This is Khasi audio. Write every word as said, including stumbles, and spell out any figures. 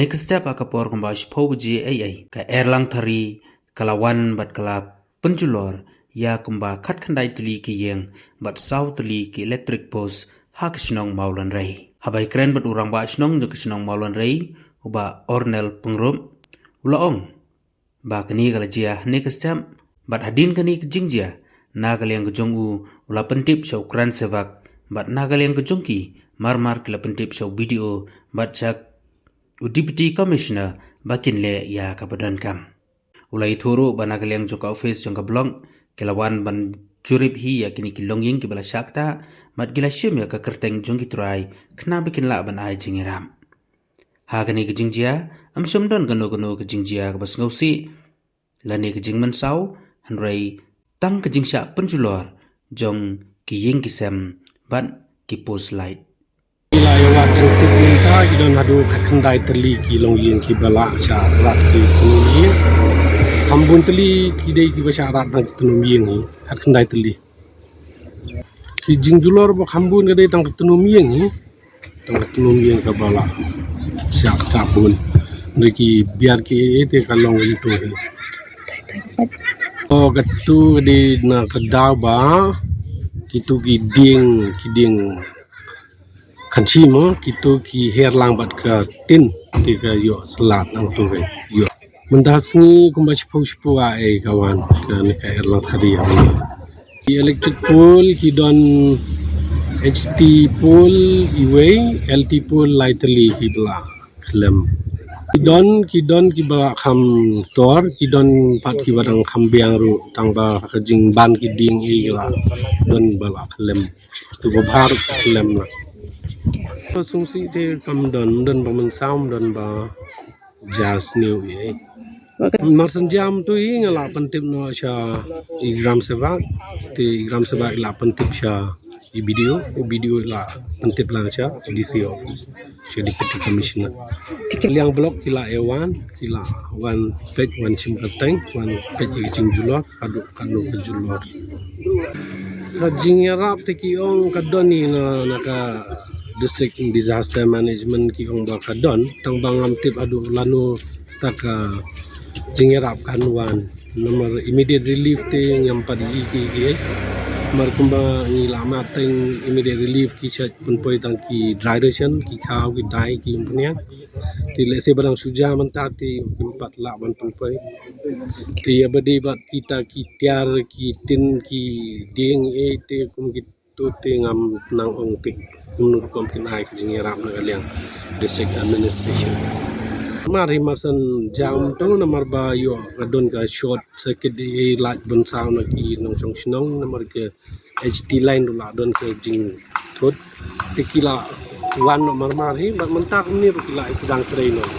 Ïa ka step ha ka por kumba shiphew baje eiei, ka Erlang Thari ka la wan bad ka la pynjulor ïa kumba khatkhyndai tylli ki ïing bad saw tylli ki electric post ha ka shnong Mawlynrei. Haba ïakren bad u rangbah shnong jong ka shnong Mawlynrei, u Bah Ornel Pyngrope, u la ong ba kane ka la jia ha kane ka step, bad hadien kane ka jingjia, na ka liang ka jong u, u la pyntip sha u Kran Sevak, bad na ka liang ka jong ki, marmar ki la pyntip sha u B D O bad sha u Deputy Commissioner ba kin leh ïa kaba donkam. U la ïathuh ruh ba na ka liang jong ka office jong ka block, ki la wan ban jurip hi ïa kine ki longïing kiba la shah ktah, bad ki la shim ïa ka kyrteng jong ki trai, khnang ba kin lah ban ai jingïarap. Ha kane ka jingjia, ym shym don kano kano ka jingjia kaba sngewsih lane ka jingmynsaw, hynrei tang ka jingshah pynjulor jong ki ïing ki sem bad ki post light. Ki la ïa wad jingtip mynta, ki don haduh khatkhyndai tylli ki longïing kiba la shah rat ki tnum ïing. Kham bun tylli ki dei kiba shah rat tang ki tnum ïing hi, khatkhyndai tylli. Ki jingjulor ba kham bun ka dei tang ka tnum ïing hi. Tang ka tnum ïing kaba la shah ktah bun. Hynrei ki biar kiei te ka long kumto hi. O, kato ka dei na ka daw ba kito ki dieng, ki dieng khansi mo, kito ki her lang bad ka tin, te ka ïoh slad nangto ka ïoh. Mynta sngi kumba shiphew shiphew eiei ka wan, kane ka Erlang Thari. Ki electric pole ki don, H T pole iwei, L T pole lai tylli kiba la khlem. Ki don, ki don kiba la kham tor, ki don pat kiba dang kham biang ruh, tang ba ka jingban ki dieng ei la don ba la khlem. Tu ba bha ruh khlem la. Sngewsih te kam don, ym don ba mynsaw, ym don ba jia sniew ei. Mar shen jia kumto hi nga la pyntip noh sha i Gram Sevak, te i Gram Sevak i la pyntip sha i B D O, i B D O i la pyntip lang sha D C office, sha Deputy Commissioner. Liang block ki la ïa wan, ki la wan peit, wan shim kyrteng, wan peit ïa ka jingjulor, haduh katno ka julor. Ka jingïarap te ki ong ka don hi na, na ka District Disaster Management ki ong ba ka don, tang ba ngam tip haduh lano ta ka jingïarap kan wan. Namar immediate relief te ngam pat ïohi ki, ki. Namar kumba ngi la mad teng immediate relief ki shait pynpoi tang ki dry ration, ki khaw, ki dai, ki umphniang. Te lehse ba dang shu jia mynta te kim pat lah ban pynpoi. Te ïa ba dei bad kita ki tiar, ki tin, ki dieng ei te kum ki to te ngam nang ong te kumno rukom kin ai ka jingïarap na ka liang District Administration. Mar hi mar shen jia kumto namar ba ïoh ka don ka short circuit ei, lait ban saw na ki nongshong shnong namar ka H T line ruh la don ka jingthut. Te ki la wan noh marmar hi, bad mynta kumne ruh ki la ïa sdang trei noh.